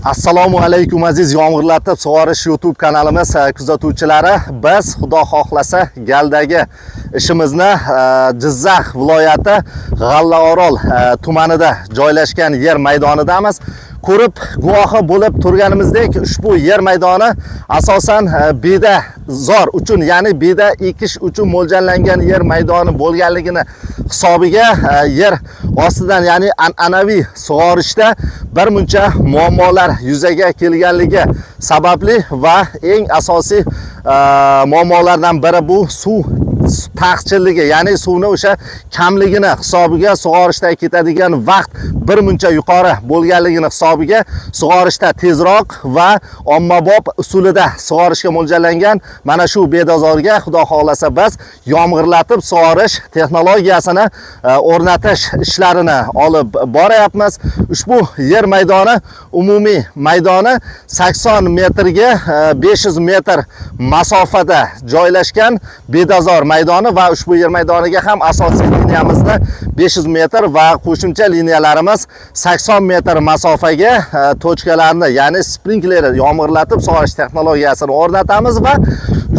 Assalomu alaykum, aziz yomg'irlatib sug'orish YouTube kanalimiz kuzatuvchilari. Biz, Xudo xohlasa, galdagi ishimizni Jizzax viloyati G'allaorol tumanida joylashgan yer maydonidamiz. Ko'rib guvohi bo'lib turganimizdek, ushbu yer maydoni asosan bedazor uchun, ya'ni beda ekish uchun mo'ljallangan yer maydoni bo'lganligini hisobiga yer ostidan, ya'ni an'anaviy sug'orishda bir muncha muammolar yuzaga kelganligi sababli va eng asosiy muammolardan biri bu suv taqchilligi, ya'ni suvni o'sha kamligini hisobiga sug'orishda ketadigan vaqt bir muncha yuqori bo'lganligini hisobiga sug'orishda tezroq va ommabop usulida sug'orishga mo'ljallangan mana shu bedazorga, Xudo xohlasa, biz yomg'irlatib sug'orish texnologiyasini o'rnatish ishlarini olib boryapmiz. Ushbu yer maydoni umumiy maydoni 80 metrga 500 metr masofada joylashgan bedazor maydoni va ushbu yer maydoniga ham asosiy liniyamizni 500 metr va qo'shimcha liniyalarimiz 80 metr masofaga точка larni, ya'ni sprinkler, yomg'irlatib sug'orish texnologiyasini o'rnatamiz va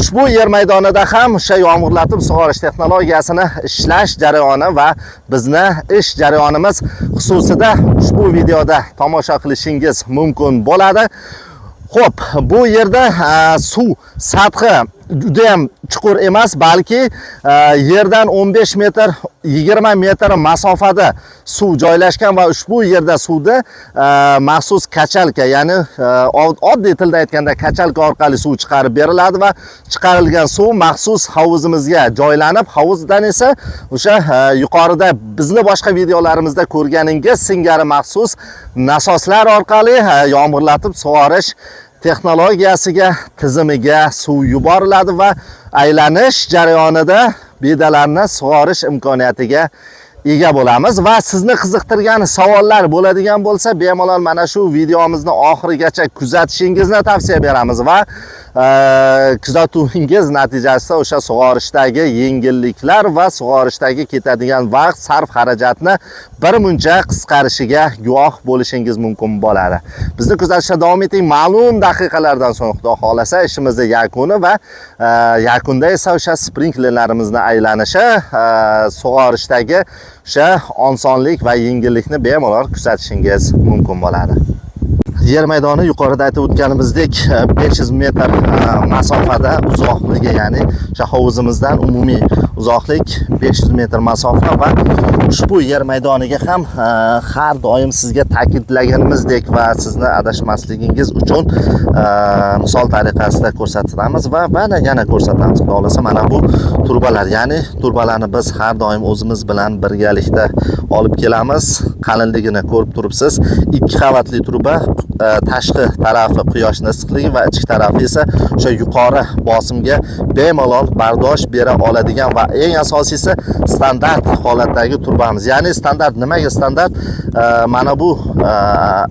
ushbu yer maydonida ham o'sha yomg'irlatib sug'orish texnologiyasini ishlash jarayoni va bizni ish jarayonimiz xususida ushbu videoda tomosha qilishingiz mumkin bo'ladi. Xo'p, bu yerda suv sathi juda ham chuqur emas, balki yerdan 15 metr, 20 metr masofada suv joylashgan va ushbu yerda suvni maxsus качалка, ya'ni oddiy tilda aytganda качалка orqali suv chiqarib beriladi va chiqarilgan suv maxsus hovuzimizga joylanib, hovuzdan esa o'sha yuqorida bizni boshqa videolarimizda ko'rganingiz singari maxsus nasoslar orqali yomg'irlatib sug'orish texnologiyasiga, tizimiga suv yuboriladi va aylanish jarayonida bedalarni sug'orish imkoniyatiga ega bo'lamiz. Va sizni qiziqtirgan savollar bo'ladigan bo'lsa, bemalol mana shu videomizni oxirigacha kuzatishingizni tavsiya beramiz va kuzatuvingiz natijasida o'sha sug'orishdagi yengilliklar va sug'orishdagi ketadigan vaqt, sarf xarajatni bir muncha qisqarishiga guvoh bo'lishingiz mumkin bo'ladi. Bizni kuzatishda davom eting. Ma'lum daqiqalardan so'ng, Xudo xohlasa, ishimizni yakuni va yakunda esa o'sha sprinklerlarimizni aylanishi, sug'orishdagi o'sha osonlik va yengillikni bemalol kuzatishingiz mumkin bo'ladi. Yer maydoni yuqorida aytib o'tganimizdek 500 metr masofada uzoqligi, ya'ni o'sha hovuzimizdan umumiy uzoqlik 500 metr masofa. Va ushbu yer maydoniga ham har doim sizga ta'kidlaganimizdek va sizni adashmasligingiz uchun misol tariqasida ko'rsatamiz va mana yana ko'rsatamiz, Xudo xohlasa. Mana bu trubalar, ya'ni trubalarni biz har doim o'zimiz bilan birgalikda olib kelamiz. Qalinligini ko'rib turibsiz, ikki qavatli truba, tashqi tarafi quyoshni issiqligi va ichki tarafi esa o'sha yuqori bosimga bemalol bardosh bera oladigan va eng asosiysi standart holatdagi trubamiz. Ya'ni standart, nimaga standart? Mana bu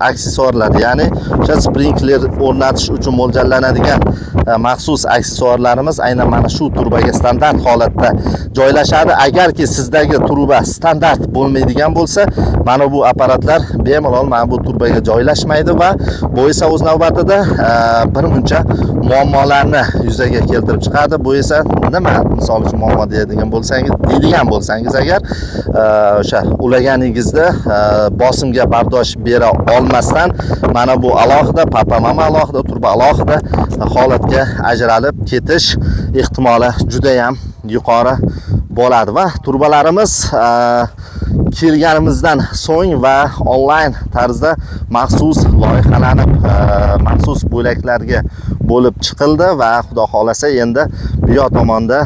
aksessuarlar, ya'ni o'sha sprinkler o'rnatish uchun mo'ljallanadigan maxsus aksessuarlarimiz aynan mana shu trubaga standart holatda joylashadi. Agarki sizdagi truba standart bo'lmaydigan bo'lsa, mana bu apparatlar bemalol mana bu trubaga joylashmaydi va bu esa o'z navbatida bir muncha muammolarni yuzaga keltirib chiqadi. Bu esa nima, misol uchun, muammo deydigan bo'lsangiz agar o'sha ulaganingizda bosimga bardosh bera olmasdan mana bu alohida, papa mama alohida, truba alohida holatga ajralib ketish ehtimoli juda ham yuqori bo'ladi. Va trubalarimiz kelganimizdan so'ng va onlayn tarzda maxsus loyihalanib, maxsus bo'laklarga bo'lib chiqildi va Xudo xohlasa, endi bu yoq tomonda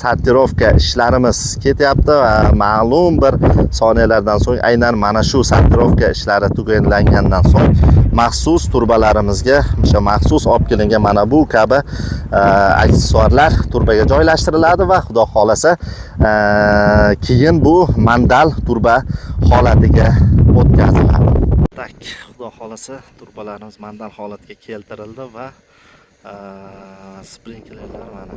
сортировка ishlarimiz ketyapti va ma'lum bir soniyalardan so'ng, aynan mana shu сортировка ishlari tugallangandan so'ng maxsus trubalarimizga o'sha maxsus olib kelingan mana bu kabi aksessuarlar trubaga joylashtiriladi va Xudo xohlasa, keyin bu mandal truba holatiga o'tkaziladi. Так, Xudo xohlasa, trubalarimiz mandal holatga keltirildi va sprinklerlar mana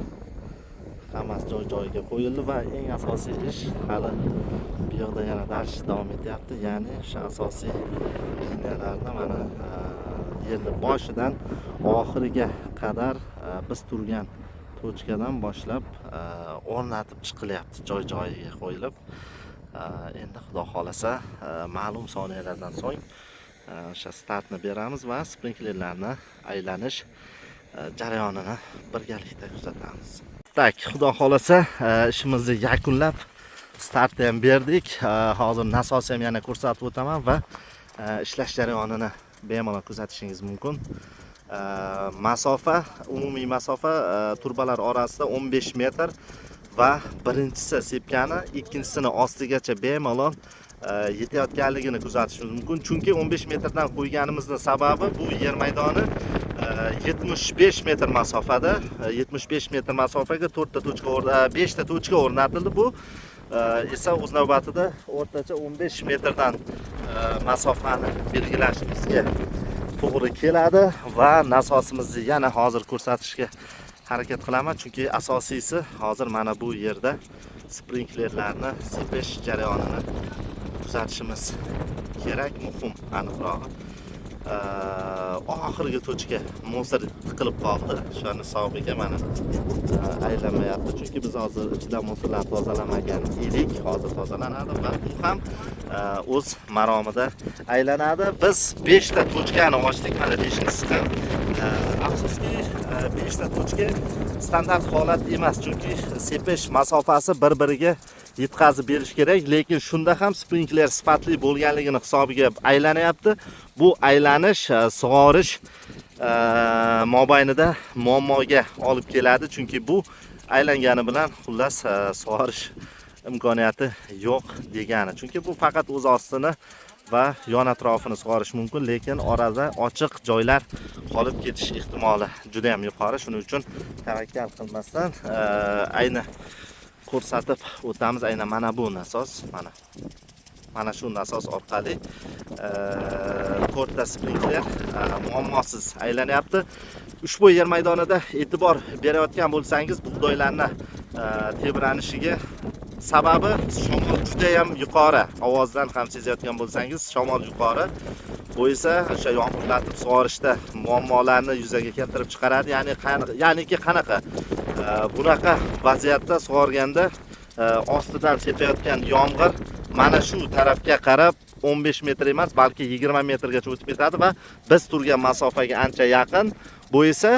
hammasi joy joyiga qo'yildi va eng asosiy ish hali bu yoqda yana dars davom etyapti, ya'ni o'sha asosiy liniyalarni mana Yerni boshidan oxiriga qadar biz turgan точка dan boshlab o'rnatib chiqilyapti, joy joyiga qo'yilib. Endi xudo xohlasa, ma'lum soniyalardan so'ng o'sha startni beramiz va sprinklerlarni aylanish jarayonini birgalikda kuzatamiz. Так, xudo xohlasa, ishimizni yakunlab, startni ham berdik. Hozir nasosni ham yana ko'rsatib o'taman va ishlash jarayonini bemalol kuzatishingiz mumkin. Masofa, umumiy masofa turbalar orasida 15 metr va birinchisi sepgani ikkinchisini ostigacha bemalol yetayotganligini kuzatishimiz mumkin. Chunki 15 metrdan qo'yganimizni sababi, bu yer maydoni 75 metr masofada, 75 metr masofaga 4 ta точка, 5 ta точка o'rnatildi. Bu esa o'z navbatida o'rtacha 15 metrdan masofani belgilashimizga to'g'ri keladi va nasosimizni yana hozir ko'rsatishga harakat qilaman, chunki asosiysi hozir mana bu yerda sprinklerlarni sepish jarayonini kuzatishimiz kerak, muhim aniqrog'i. Oxirgi точка мусор tiqilib qoldi, o'shani hisobiga mana aylanmayapti, chunki biz hozir ichidan мусор larni tozalamagan edik. Hozir tozalanadi va u ham o'z maromida aylanadi. Biz beshta точка ni ochdik, mana beshinchisi ham. Afsuski, beshta точка standart holat emas, chunki sepish masofasi bir biriga yetkazib berish kerak, lekin shunda ham sprinkler sifatli bo'lganligini hisobiga aylanyapti. Bu aylanish sug'orish mobaynida muammoga olib keladi, chunki bu aylangani bilan, xullas, sug'orish imkoniyati yo'q degani, chunki bu faqat o'z ostini va yon atrofini sug'orish mumkin, lekin orada ochiq joylar qolib ketish ehtimoli juda ham yuqori. Shuning uchun tavakkal qilmasdan ayni ko'rsatib o'tamiz. Aynan mana bu nasos, mana shu nasos orqali to'rtta sprinkler muammosiz aylanyapti. Ushbu yer maydonida e'tibor berayotgan bo'lsangiz, bug'doylarni tebranishiga sababi shamol juda ham yuqori. Ovozdan ham sezayotgan bo'lsangiz, shamol yuqori. Bu esa o'sha yomg'irlatib sug'orishda muammolarni yuzaga keltirib chiqaradi. Ya'ni ya'niki qanaqa? Bunaqa vaziyatda sug'organda ostidan sepayotgan yomg'ir mana shu tarafga qarab 15 metr emas, balki 20 metrgacha o'tib ketadi va biz turgan masofaga ancha yaqin. Bu esa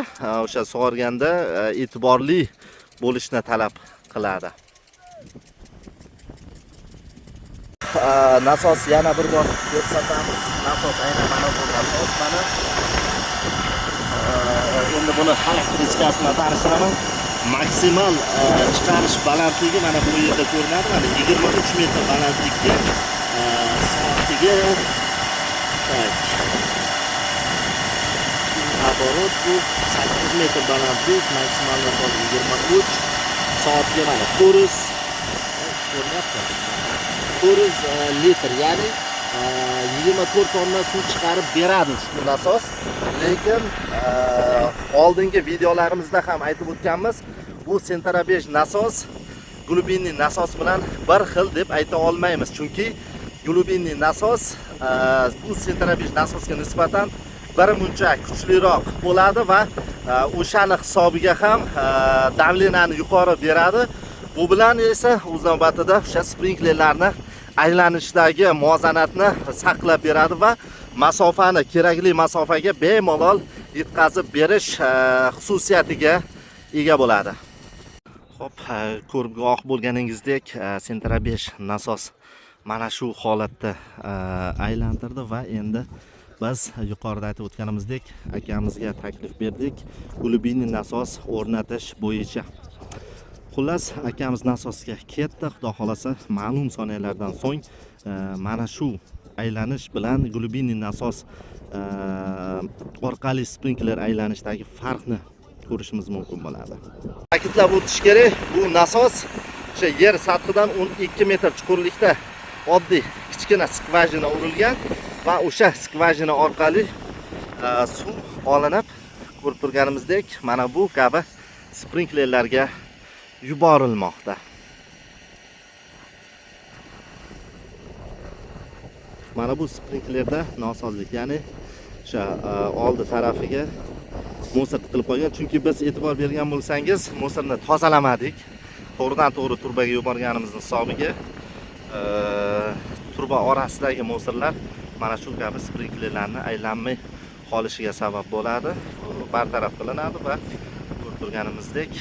o'sha sug'organda e'tiborli bo'lishni talab qiladi. Nasos yana bir bor ko'rsatamiz. Nasos aynan mana bu nasos mana. Endi buni xarakteristikasi bilan tanishtiraman. Maksimal chiqarish balandligi mana bu yerda ko'rinadi. Mana 23 metr balandlikka soatiga, так, оборот bu 8 metr balandlik, maksimal 23, soatiga mana 400 ko'rinyapti. 400 litr, ya'ni 24 tonna suv chiqarib beradi ushbu nasos. Lekin oldingi videolarimizda ham aytib o'tganmiz, bu Центробеж nasos глубинный nasos bilan bir xil deb ayta olmaymiz, chunki глубинный nasos bu Центробеж nasosga nisbatan bir muncha kuchliroq bo'ladi va o'shani hisobiga ham давление ni yuqori beradi. Bu bilan esa o'z navbatida o'sha sprinklerlarni aylanishdagi muvozanatni saqlab beradi va masofani kerakli masofaga bemalol yetkazib berish xususiyatiga ega bo'ladi. Xo'p, ko'rib guvoh bo'lganingizdek, Центробеж nasos mana shu holatda aylantirdi va endi biz yuqorida aytib o'tganimizdek, akamizga taklif berdik глубинный nasos o'rnatish bo'yicha. Xullas, akamiz nasosga ketdi. Xudo xohlasa, ma'lum soniyalardan so'ng mana shu aylanish bilan глубинный nasos orqali sprinkler aylanishdagi farqni ko'rishimiz mumkin bo'ladi. Ta'kidlab o'tish kerak, bu nasos o'sha yer sathidan 12 metr chuqurlikda oddiy kichkina скважина urilgan va o'sha скважина orqali suv olinib, ko'rib turganimizdek, mana bu kabi sprinklerlarga yuborilmoqda. Mana bu sprinklerda nosozlik, ya'ni O'sha oldi tarafiga мусор tiqilib qolgan, chunki biz, e'tibor bergan bo'lsangiz, мусор ni tozalamadik. To'g'ridan to'g'ri turbaga yuborganimizni hisobiga turba orasidagi мусор lar mana shu kabi sprinklerlarni aylanmay qolishiga sabab bo'ladi. Bu bartaraf qilinadi va ko'rib turganimizdek,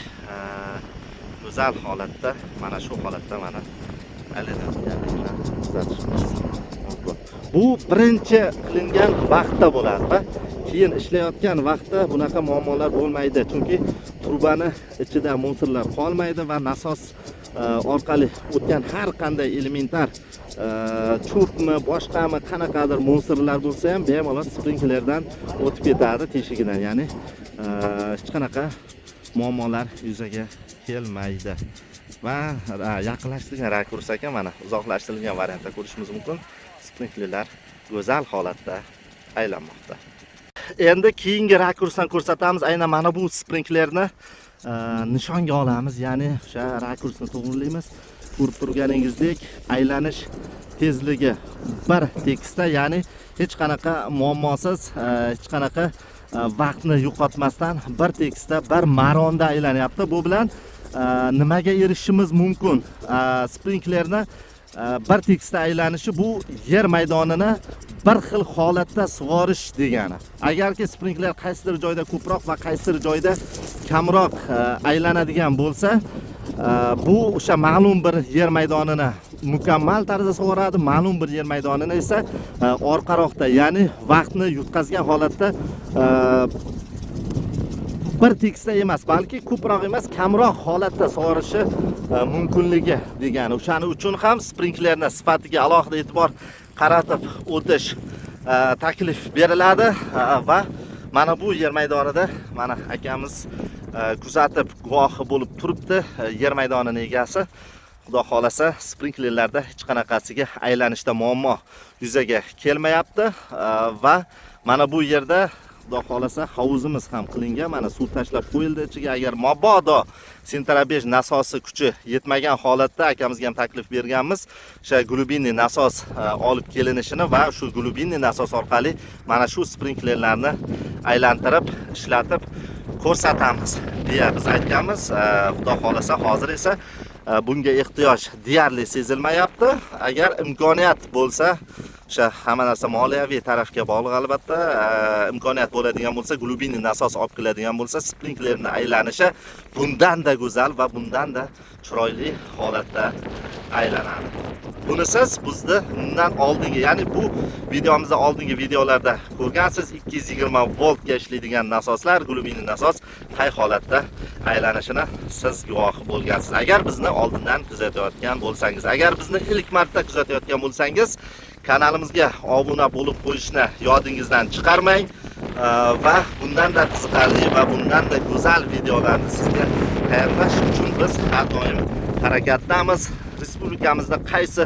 go'zal holatda, mana shu holatda mana aylanayotganligini kuzatishimiz mumkin. Bu birinchi qilingan vaqtda bo'ladi va keyin ishlayotgan vaqtda bunaqa muammolar bo'lmaydi, chunki turbani ichida мусор lar qolmaydi va nasos orqali o'tgan har qanday elementar cho'pmi, boshqami, qanaqadir мусор lar bo'lsa ham bemalol sprinklerdan o'tib ketadi teshigidan, ya'ni hech qanaqa muammolar yuzaga kelmaydi. Va yaqinlashtirilgan rakurs ekan, mana uzoqlashtirilgan variantda ko'rishimiz mumkin, sprinklerlar go'zal holatda aylanmoqda. Endi keyingi rakursdan ko'rsatamiz. Aynan mana bu sprinklerni nishonga olamiz, ya'ni o'sha rakursni to'g'rilaymiz. Ko'rib turganingizdek, aylanish tezligi bir tekisda, ya'ni hech qanaqa muammosiz, hech qanaqa vaqtni yo'qotmasdan bir tekisda, bir maromda aylanyapti. Bu bilan nimaga erishishimiz mumkin? Sprinklerni bir tekisda aylanishi bu yer maydonini bir xil holatda sug'orish degani. Agarki sprinkler qaysidir joyda ko'proq va qaysidir joyda kamroq aylanadigan bo'lsa, bu o'sha ma'lum bir yer maydonini mukammal tarzda sug'oradi, ma'lum bir yer maydonini esa orqaroqda, ya'ni vaqtni yutqazgan holatda, bir tekisda emas, balki ko'proq emas, kamroq holatda sug'orishi mumkinligi degani. O'shaning uchun ham sprinklerni sifatiga alohida e'tibor qaratib o'tish taklif beriladi. Va mana bu yer maydonida mana akamiz kuzatib, guvohi bo'lib turibdi, yer maydonini egasi. Xudo xohlasa, sprinklerlarda hech qanaqasiga aylanishda muammo yuzaga kelmayapti. Va mana bu yerda, xudo xohlasa, hovuzimiz ham qilingan, mana suv tashlab qo'yildi ichiga. Agar mabodo sentrobej nasosi kuchi yetmagan holatda, akamizga ham taklif berganmiz o'sha глубинный nasos olib kelinishini va shu глубинный nasos orqali mana shu sprinklerlarni aylantirib, ishlatib ko'rsatamiz deya biz aytganmiz. Xudo xohlasa, hozir esa bunga ehtiyoj deyarli sezilmayapti. Agar imkoniyat bo'lsa, o'sha hamma narsa moliyaviy tarafga bog'liq albatta, imkoniyat bo'ladigan bo'lsa, глубинный nasos olib keladigan bo'lsa, sprinklerni aylanishi bundanda go'zal va bundanda chiroyli holatda aylanadi. Buni siz bizni bundan oldingi, ya'ni bu videomizda oldingi videolarda ko'rgansiz, 220 voltga ishlaydigan nasoslar, глубинный nasos qay holatda aylanishini siz guvohi bo'lgansiz, agar bizni oldindan kuzatayotgan bo'lsangiz. Agar bizni ilk marta kuzatayotgan bo'lsangiz, kanalimizga obuna bo'lib qo'yishni yodingizdan chiqarmang va bundanda qiziqarli va bundanda go'zal videolarni sizga tayyorlash uchun biz har doim harakatdamiz. Respublikamizda qaysi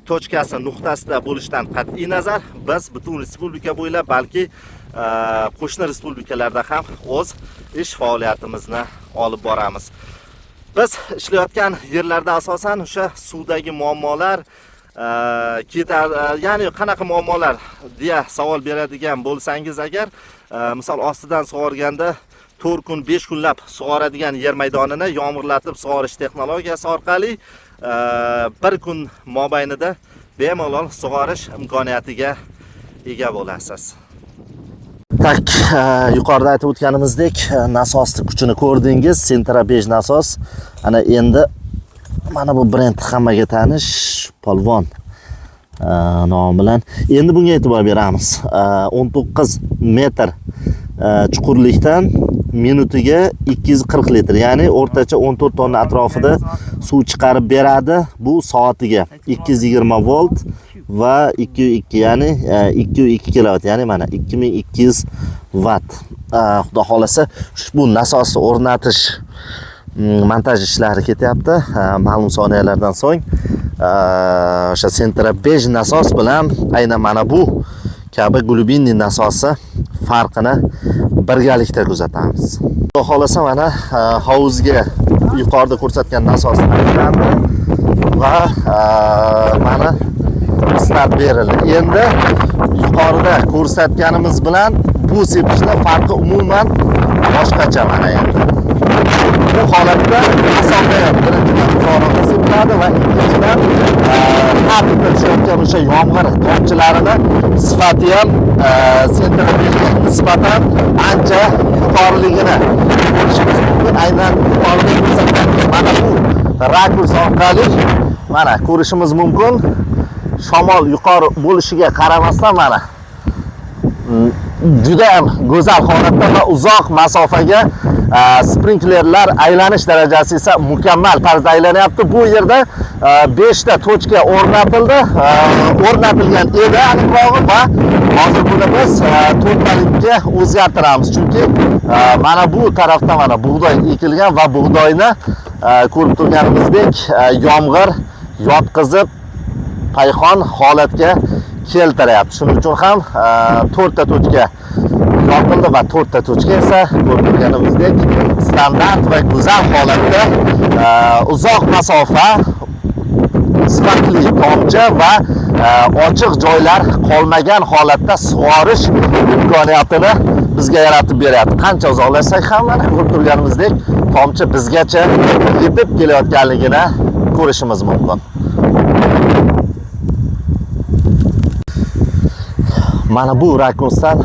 точка si, nuqtasida bo'lishidan qat'iy nazar, biz butun respublika bo'ylab, balki qo'shni respublikalarda ham o'z ish faoliyatimizni olib boramiz. Biz ishlayotgan yerlarda asosan o'sha suvdagi muammolar ketar, ya'ni qanaqa muammolar deya savol beradigan bo'lsangiz agar, misol, ostidan sug'organda 4 kun, 5 kunlab sug'oradigan yer maydonini yomg'irlatib sug'orish texnologiyasi orqali bir kun mobaynida bemalol sug'orish imkoniyatiga ega bo'lasiz. Так, yuqorida aytib o'tganimizdek, nasosni kuchini ko'rdingiz, sentrobej nasos. Ana endi mana bu brend hammaga tanish, Polvon nomi bilan. Endi bunga e'tibor beramiz. 19 metr chuqurlikdan minutiga 240 litr, ya'ni o'rtacha 14 tonna atrofida suv chiqarib beradi. Bu soatiga 220 volt va 2,2, ya'ni 2,2 kilovat, ya'ni mana 2200 vatt. Xudo xohlasa, ushbu nasosni o'rnatish, montaj ishlari ketyapti. Ma'lum soniyalardan so'ng o'sha sentrobej nasos bilan aynan mana bu kabi глубинный nasosi farqini birgalikda kuzatamiz. Xudo xohlasa, mana hovuzga yuqorida ko'rsatgan nasos tashlandi va mana start berildi. Endi yuqorida ko'rsatganimiz bilan bu sepishda farqi umuman boshqacha. Mana endi bu holatda masofa ham birinchidan uzoqroqqa sepiladi va ikkinchidan har bitta tushayotgan o'sha yomg'ir tomchilarini sifati ham Sentra 5ga nisbatan ancha yuqoriligini ko'rishimiz mumkin. Aynan yuqorida ko'rsatganmiz. Mana bu rakurs orqali mana ko'rishimiz mumkin. Shamol yuqori bo'lishiga qaramasdan mana juda ham go'zal holatda va uzoq masofaga sprinklerlar aylanish darajasi esa mukammal tarzda aylanyapti. Bu yerda 5 ta tochka o'rnatildi, o'rnatilgan edi aniqrog'i, va hozir buni biz to'rttalikka o'zgartiramiz. Chunki mana bu tarafda mana bug'doy ekilgan va bug'doyni ko'rib turganimizdek yomg'ir yotqizib payhon holatga keltiryapti. Shuning uchun ham 4 ta tochka yopildi va 4 ta tochka esa ko'rib turganimizdek standart va go'zal holatda uzoq masofa, sifatli tomchi va ochiq joylar qolmagan holatda sug'orish imkoniyatini bizga yaratib beryapti. Qancha uzoqlashsak ham mana ko'rib turganimizdek tomchi bizgacha yetib kelayotganligini ko'rishimiz mumkin. Mana bu rakursdan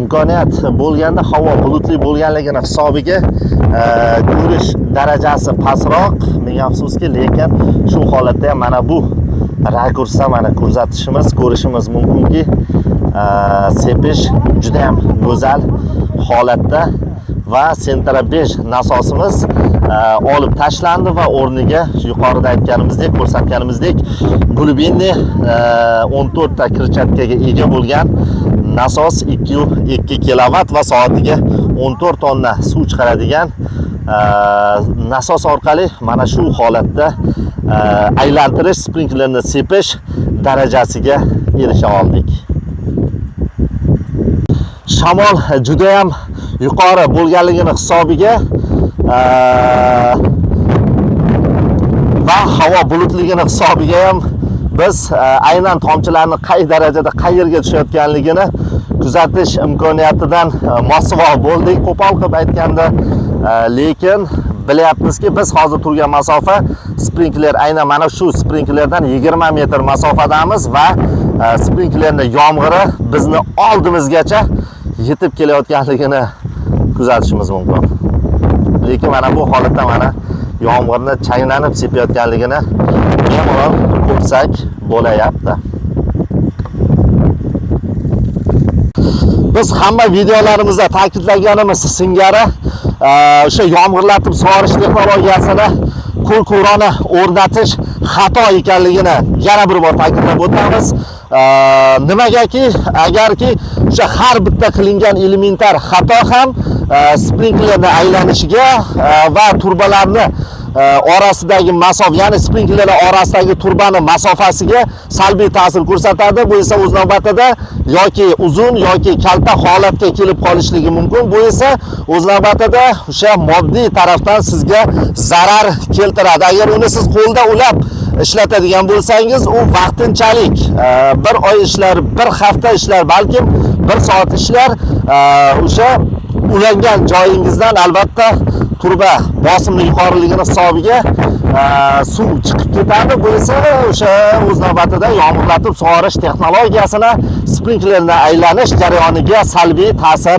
imkoniyat bo'lganda havo bulutli bo'lganligini hisobiga ko'rish darajasi pastroq, ming afsuski, lekin shu holatda ham mana bu rakursda mana ko'rsatishimiz, ko'rishimiz mumkinki, sepish juda ham go'zal holatda va Sentra 5 nasosimiz olib tashlandi va o'rniga yuqorida aytganimizdek, ko'rsatganimizdek Glubinni 14 ta kirchatkaga ega bo'lgan nasos 2,2 kilovat va soatiga 14 tonna suv chiqaradigan nasos orqali mana shu holatda aylantirish, sprinklerni sepish darajasiga erisha oldik. Shamol juda ham yuqori bo'lganligini hisobiga va havo bulutligini hisobiga ham biz aynan tomchilarni qay darajada qayerga tushayotganligini kuzatish imkoniyatidan mosuvo bo'ldik, qo'pol qilib aytganda. Lekin bilyapmizki, biz hozir turgan masofa sprinkler aynan mana shu sprinklerdan 20 metr masofadamiz va sprinklerning yomg'iri bizni oldimizgacha yetib kelayotganligini kuzatishimiz mumkin. Lekin mana bu holatda mana yomg'irni changlanib sepayotganligini bemalol ko'rsak bo'layapti. Biz hamma videolarimizda ta'kidlaganimiz singari o'sha yomg'irlatib sug'orish texnologiyasini ko'l-ko'rona o'rnatish xato ekanligini yana bir bor ta'kidlab o'tamiz. Nimagaki, agarki o'sha har bitta qilingan elementar xato ham sprinklerni aylanishiga va turbalarni orasidagi masofa, ya'ni sprinklerlar orasidagi turbani masofasiga salbiy ta'sir ko'rsatadi. Bu esa o'z navbatida yoki uzun yoki kalta holatga kelib qolishligi mumkin. Bu esa o'z navbatida o'sha moddiy tarafdan sizga zarar keltiradi. Agar uni siz qo'lda ulab ishlatadigan bo'lsangiz, u vaqtinchalik bir oy ishlar, bir hafta ishlar, balkim bir soat ishlar. O'sha ulangan joyingizdan albatta turba bosimli yuqoriligini hisobiga suv chiqib ketadi. Bu esa o'sha o'z navbatida yomg'irlatib sug'orish texnologiyasini sprinklerni aylanish jarayoniga salbiy ta'sir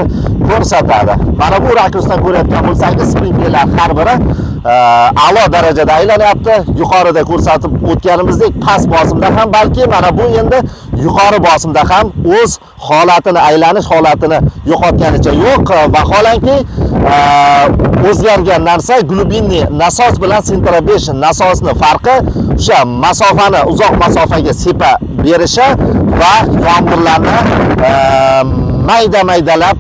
ko'rsatadi. Mana bu rakursdan ko'rayotgan bo'lsangiz, sprinklerlar har biri a'lo darajada aylanyapti. Yuqorida ko'rsatib o'tganimizdek past bosimda ham, balki mana bu endi yuqori bosimda ham o'z holatini, aylanish holatini yo'qotganicha yo'q. Vaholanki o'zgargan narsa glubinli nasos bilan Sentra 5 nasosni farqi o'sha masofani uzoq masofaga sepa berishi va yomg'irlarni mayda-maydalab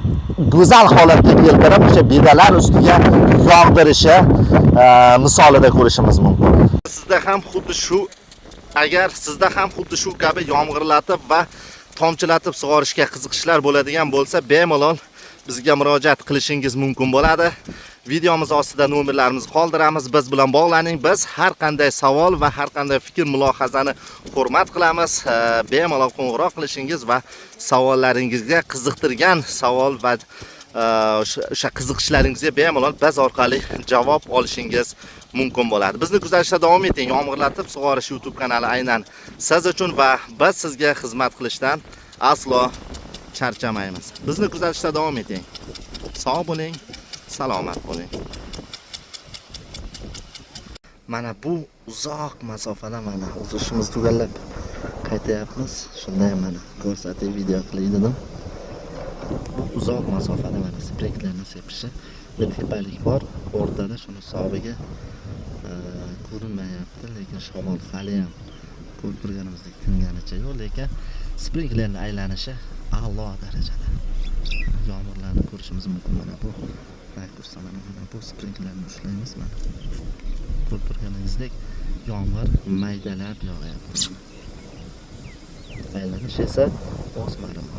go'zal holatga keltirib o'sha bedalar ustiga yog'dirishi misolida ko'rishimiz mumkin. Sizda ham xuddi shu, agar sizda ham xuddi shu kabi yomg'irlatib va tomchilatib sug'orishga qiziqishlar bo'ladigan bo'lsa, bemalol bizga murojaat qilishingiz mumkin bo'ladi. Videomiz ostida nomerlarimizni qoldiramiz. Biz bilan bog'laning. Biz har qanday savol va har qanday fikr mulohazani hurmat qilamiz. Bemalol qo'ng'iroq qilishingiz va savollaringizga qiziqtirgan savol va o'sha qiziqishlaringizga bemalol biz orqali javob olishingiz mumkin bo'ladi. Bizni kuzatishda davom eting. Yomg'irlatib sug'orish YouTube kanali aynan siz uchun va biz sizga xizmat qilishdan aslo charchamaymiz. Bizni kuzatishda davom eting. Sog' bo'ling, salomat bo'ling. Mana bu uzoq masofada mana o'z ishimizni tugallab qaytyapmiz. Shunda ham mana ko'rsatib video qilay dedim. Bu uzoq masofada mana sprinklerni sepishi, bir tepalik bor, o'rtada shuni hisobiga ko'rinmayapti, lekin shamol hali ham ko'rib turganimizdek tinganicha yo'q, lekin sprinklerni aylanishi a'lo darajada. Yomg'irlarni ko'rishimiz mumkin. Mana bu rakursda mana bu sprinklerni ushlaymiz. Mana ko'rib turganingizdek yomg'ir maydalab yog'yapti. Aylanish esa o'z maromi.